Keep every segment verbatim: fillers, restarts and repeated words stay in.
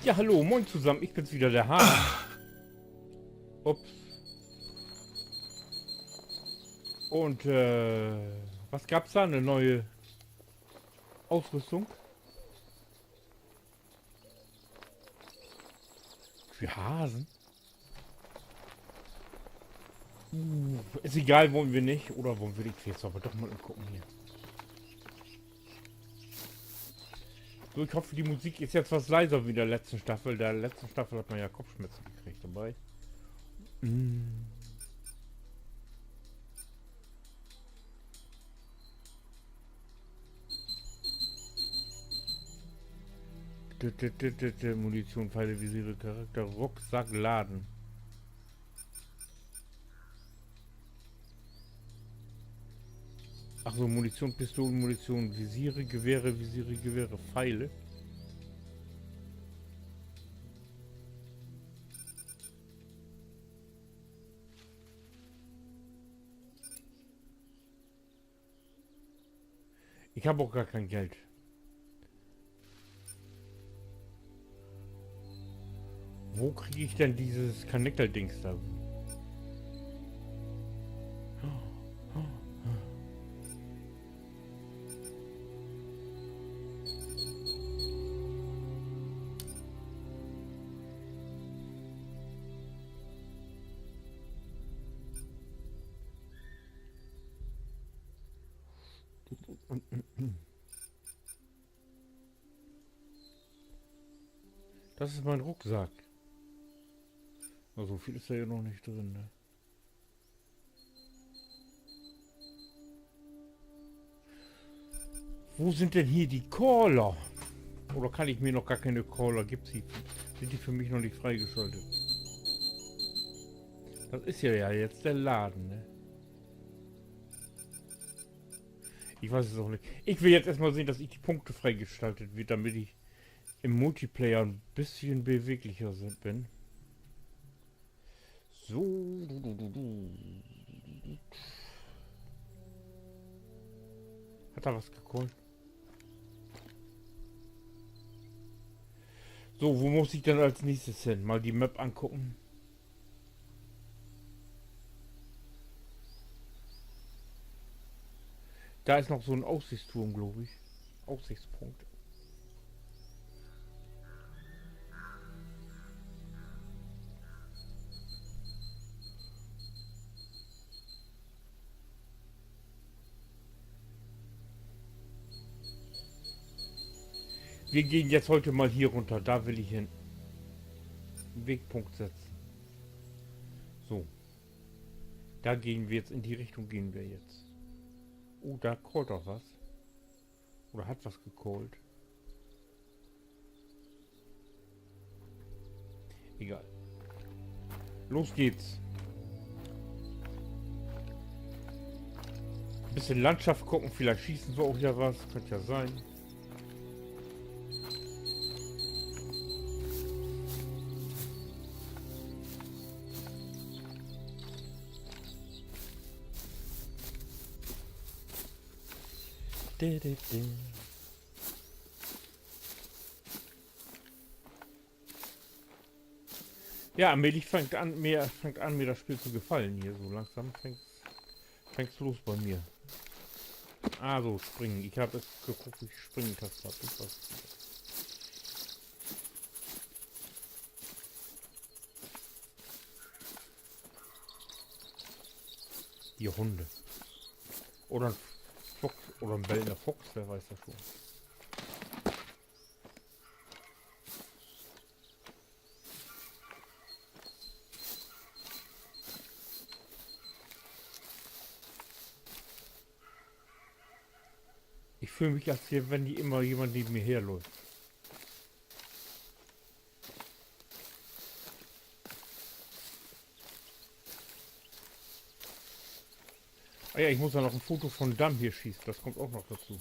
Ja, hallo, moin zusammen, ich bin's wieder, der Hahn. Ups. Und, äh, was gab's da? Eine neue Ausrüstung? Für Hasen? Uh, is egal, wollen wir nicht. Oder wollen wir, ik will jetzt aber doch mal gucken hier. So, ich hoffe, die Musik ist jetzt was leiser wie in der letzten Staffel. In der letzten Staffel hat man ja Kopfschmerzen gekriegt dabei. Mm. Dü, dü, dü, dü, dü, Munition, Pfeile, Visiere, Charakter, Rucksack laden. Ach so, Munition, Pistolen, Munition, Visiere, Gewehre, Visiere, Gewehre, Pfeile. Ich hab auch gar kein Geld. Wo krieg ich denn dieses Kanickel-Dings da? Das ist mein Rucksack. Na, so viel ist da ja noch nicht drin, ne? Wo sind denn hier die Caller? Oder kann ich mir noch gar keine Caller? Gibt's die? Sind die für mich noch nicht freigeschaltet? Das ist ja, ja jetzt der Laden, ne? Ich weiß es auch nicht. Ich will jetzt erstmal sehen, dass ich die Punkte freigestaltet wird, damit ich im Multiplayer ein bisschen beweglicher bin. So. Hat er was geholt? So, wo muss ich denn als nächstes hin? Mal die Map angucken. Da ist noch so ein Aussichtsturm, glaub ich. Aussichtspunkt. Wir gehen jetzt heute mal hier runter. Da will ich hin. Wegpunkt setzen. So. Da gehen wir jetzt, in die Richtung gehen wir jetzt. Oh, da callt doch was. Oder hat was gecallt. Egal. Los geht's. Bisschen Landschaft gucken, vielleicht schießen sie auch ja was. Könnte ja sein. Ja, allmählich fängt an, mir, fängt an, mir das Spiel zu gefallen hier. So langsam fängt's, fängt's los bei mir. Ah, so, springen. Ich hab jetzt geguckt, wie ich Springtaste hab. Ich weiß nicht. Die Hunde. Oder ein Fuchs, oder ein bellender Fuchs, wer weiß das schon. Ich fühle mich, als hier, wenn hier immer jemand neben mir herläuft. Ah ja, ich muss ja noch ein Foto von Damm hier schießen. Das kommt auch noch dazu.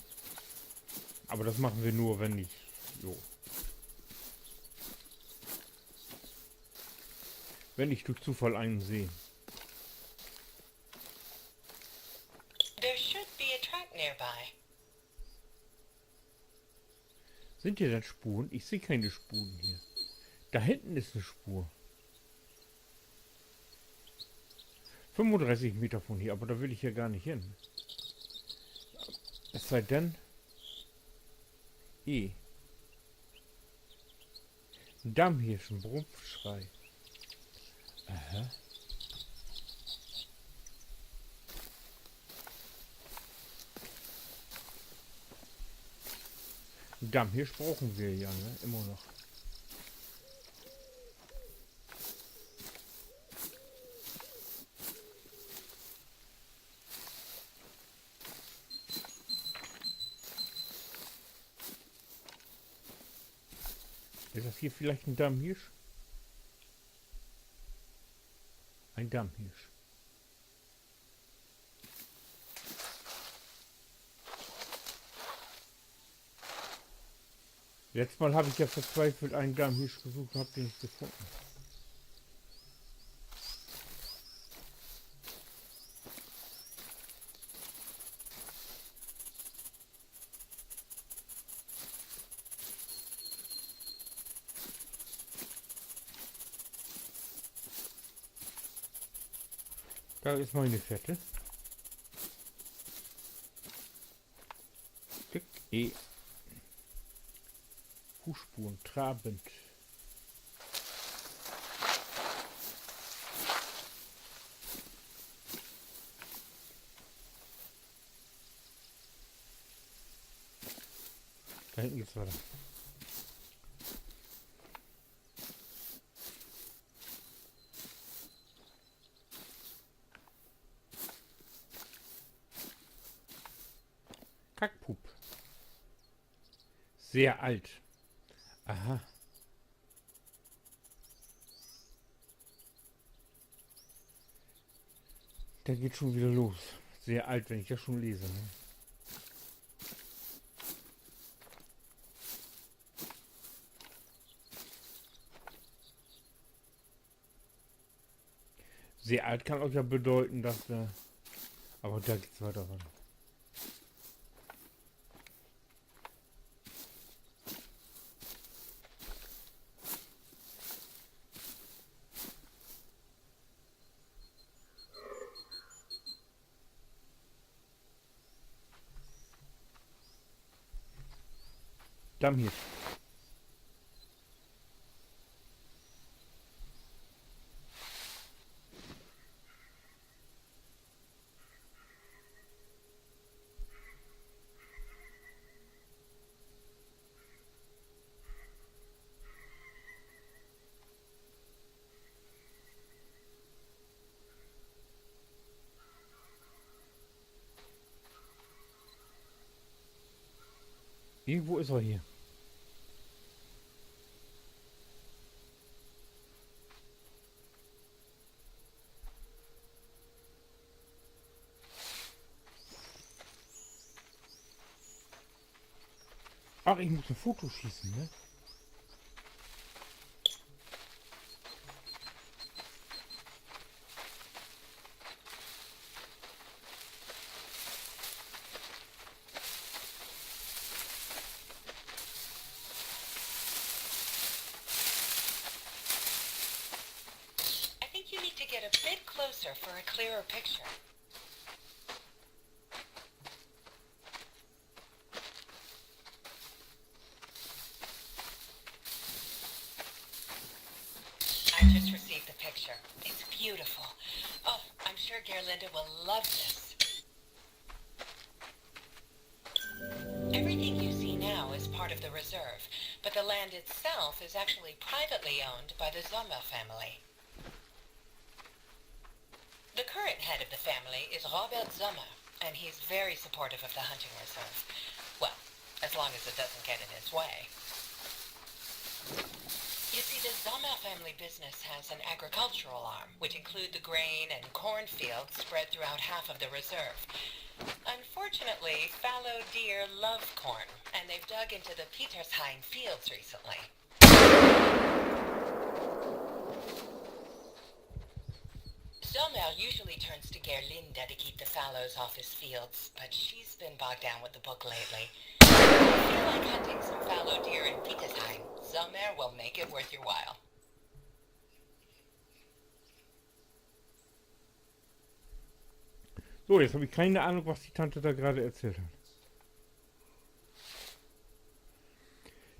Aber das machen wir nur, wenn ich, jo. Wenn ich durch Zufall einen sehe. There should be a truck nearby. Sind hier denn Spuren? Ich sehe keine Spuren hier. Dor hinten is 'ne Spoor. Fünfunddreißig Meter von hier, aver dor will ik ja gor nich hen. Es sei denn, eh. Damhirsch, en Brummschrei. Aha. Damhirsch bruken wi ja, ne? Immer noch. Is dat hier villicht en Damhirsch? En Damhirsch. Letzt Mal heff ik ja verzweifelt en Damhirsch söcht un heff de nich funnen. Dor is noch 'ne Fette. Kiek, eh. Fußspuren, trabend. Dor hinten geht's wieder. Kackpup. Sehr alt. Aha. Dat geiht schon wieder los. Sehr alt, wenn ik dat schon lese, ne? Sehr alt kann ok ja bedüden, dat, äh, aver dor geht's wieder ran. Damhirsch. Irgendwo is he hier. Ach, ik mutt en Foto schießen, ne? I think you need to get a bit closer for a clearer picture. I just received the picture. It's beautiful. Oh, I'm sure Gerlinda will love this. Everything you see now is part of the reserve, but the land itself is actually privately owned by the Sommer family. The current head of the family is Robert Sommer, and he's very supportive of the hunting reserve. Well, as long as it doesn't get in his way. You see, the Sommer family business has an agricultural arm, which include the grain and cornfields spread throughout half of the reserve. Unfortunately, fallow deer love corn, and they've dug into the Petersheim fields recently. Sommer usually turns to Gerlinda to keep the fallows off his fields, but she's been bogged down with the book lately. If you like hunting some fallow deer in Petersheim, Sommer will make it worth your while. So, jetzt hab ich keine Ahnung, was die Tante da gerade erzählt hat.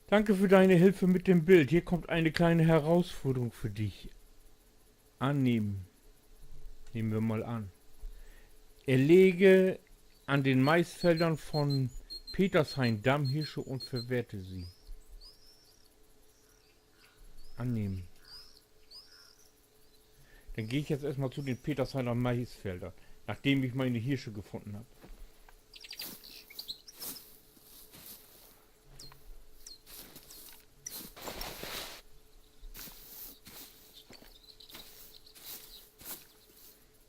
Danke für deine Hilfe mit dem Bild. Hier kommt eine kleine Herausforderung für dich. Annehmen. Nehmen wir mal an. Erlege an den Maisfeldern von Petershain Dammhirsche und verwerte sie. Annehmen. Dann gehe ich jetzt erstmal zu den Petershainer Maisfeldern, nachdem ich meine Hirsche gefunden hab.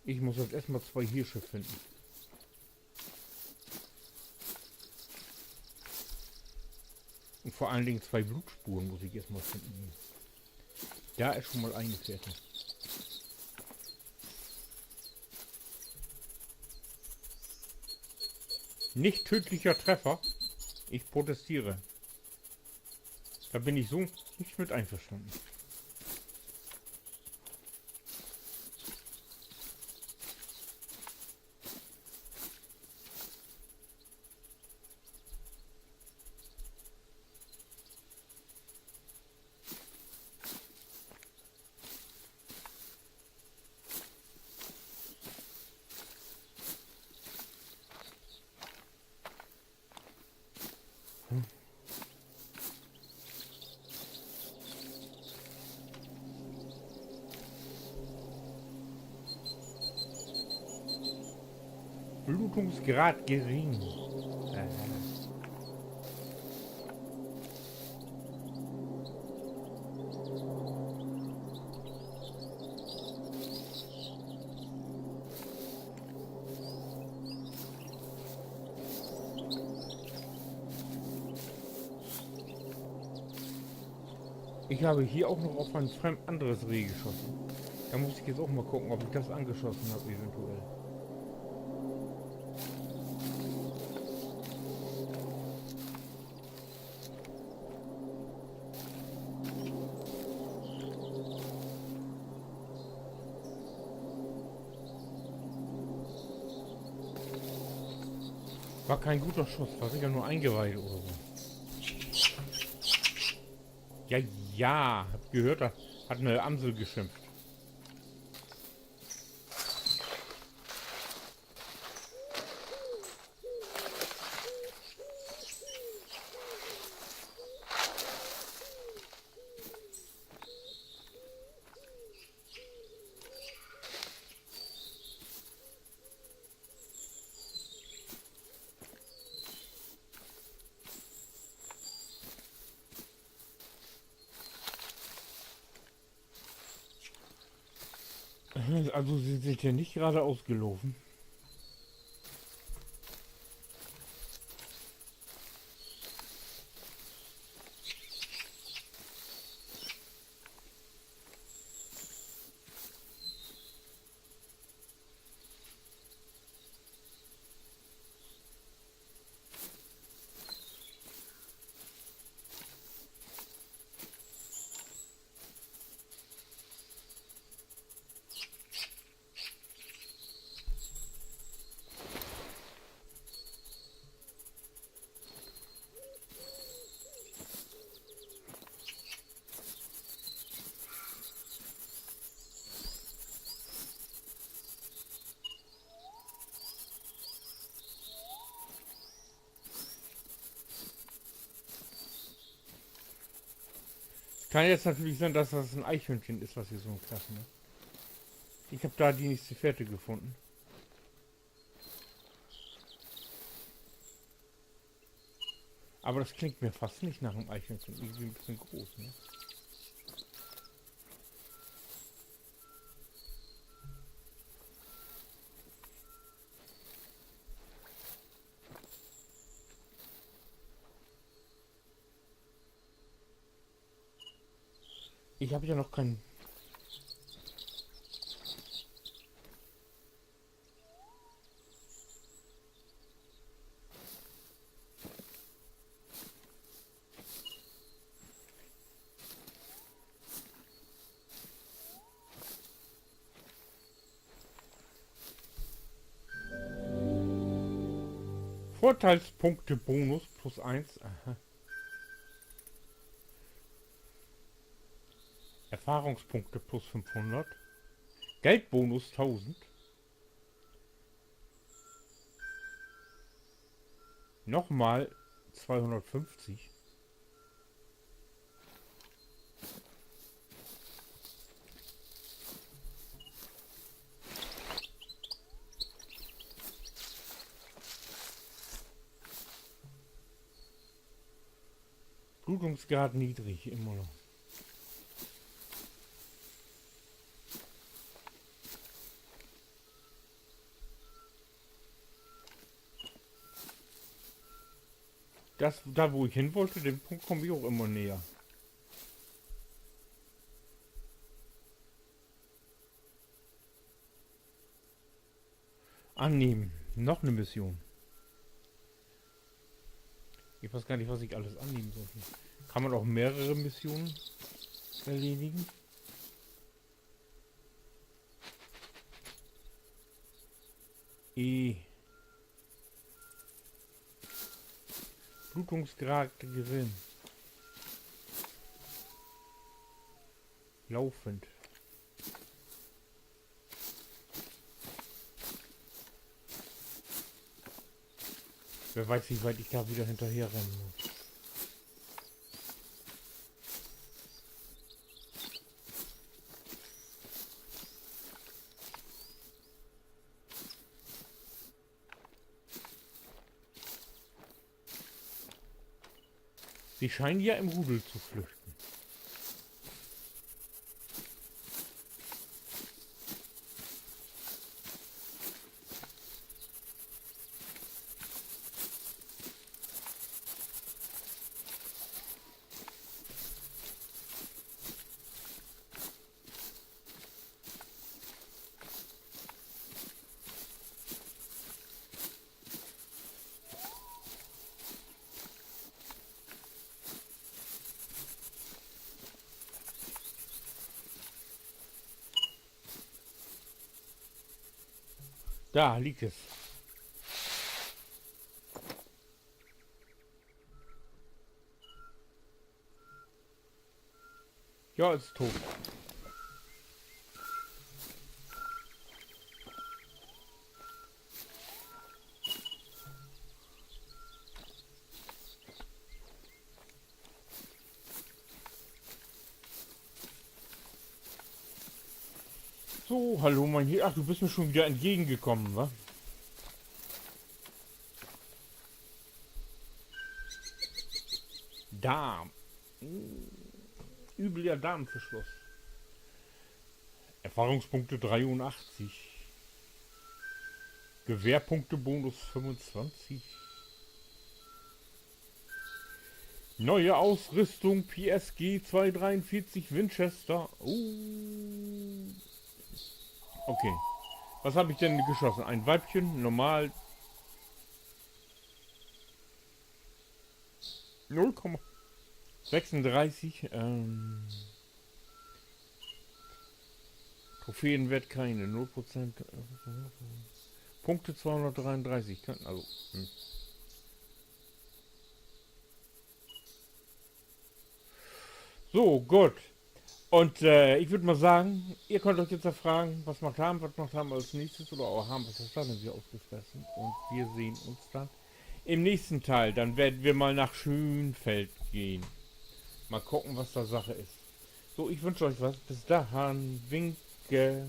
Ich muss jetzt erstmal zwei Hirsche finden. Und vor allen Dingen zwei Blutspuren muss ich erstmal finden. Da ist schon mal eine Fährte. Nicht tödlicher Treffer. Ich protestiere. Da bin ich so nicht mit einverstanden. Blutungsgrad gering. Äh. Ich habe hier auch noch auf ein fremd anderes Reh geschossen. Da muss ich jetzt auch mal gucken, ob ich das angeschossen habe, eventuell. War kein guter Schuss, war sicher nur Eingeweide oder so. Ja, ja, hab gehört, da hat eine Amsel geschimpft. Also, Sie sind hier nicht geradeaus gelaufen. Kann jetzt natürlich sein, dass das ein Eichhörnchen ist, was wir so krassen, ne? Ich hab da die nächste Fährte gefunden. Aber das klingt mir fast nicht nach einem Eichhörnchen. Irgendwie ein bisschen groß, ne? Ich hab ja noch kein Vorteilspunkte-Bonus plus eins. Aha. Erfahrungspunkte plus fünfhundert. Geldbonus tausend. Nochmal zweihundertfünfzig. Blutungsgrad niedrig, immer noch. Das, da, wo ich hin wollte, den Punkt komm ik ok immer neger. Annehmen. Noch 'ne Mission. Ik weiß gar nich, was ik alles annehmen soll. Kann man ok mehrere Missionen erledigen? E. Blutungsgrad gering. Laufend. Wer weiß, wie weit ik da wieder hinterherrennen muss. Sie scheinen ja im Rudel zu flüchten. Da liegt es. Ja, is tot. So, hallo, mein Hier. Ach, du bist mir schon wieder entgegengekommen, wa? Darm. Uh, übler Darmverschluss. Erfahrungspunkte dreiundachtzig. Gewehrpunkte Bonus fünfundzwanzig. Neue Ausrüstung, P S G zwei dreiundvierzig Winchester. Uh. Okay. Was hab ich denn geschossen? Ein Weibchen, normal. Null Komma sechsunddreißig, ähm, Trophäenwert keine, null Prozent, äh, Punkte zweihundertdreiunddreißig, kann, also, hm. So, gut. Und, äh, ich würd mal sagen, ihr könnt euch jetzt ja fragen, was macht Harm, was macht Harm als nächstes oder auch Harm, was ist dann wieder aufgefressen? Und wir sehen uns dann im nächsten Teil. Dann werden wir mal nach Schönfeld gehen. Mal gucken, was da Sache ist. So, ich wünsche euch was. Bis dahin. Winke.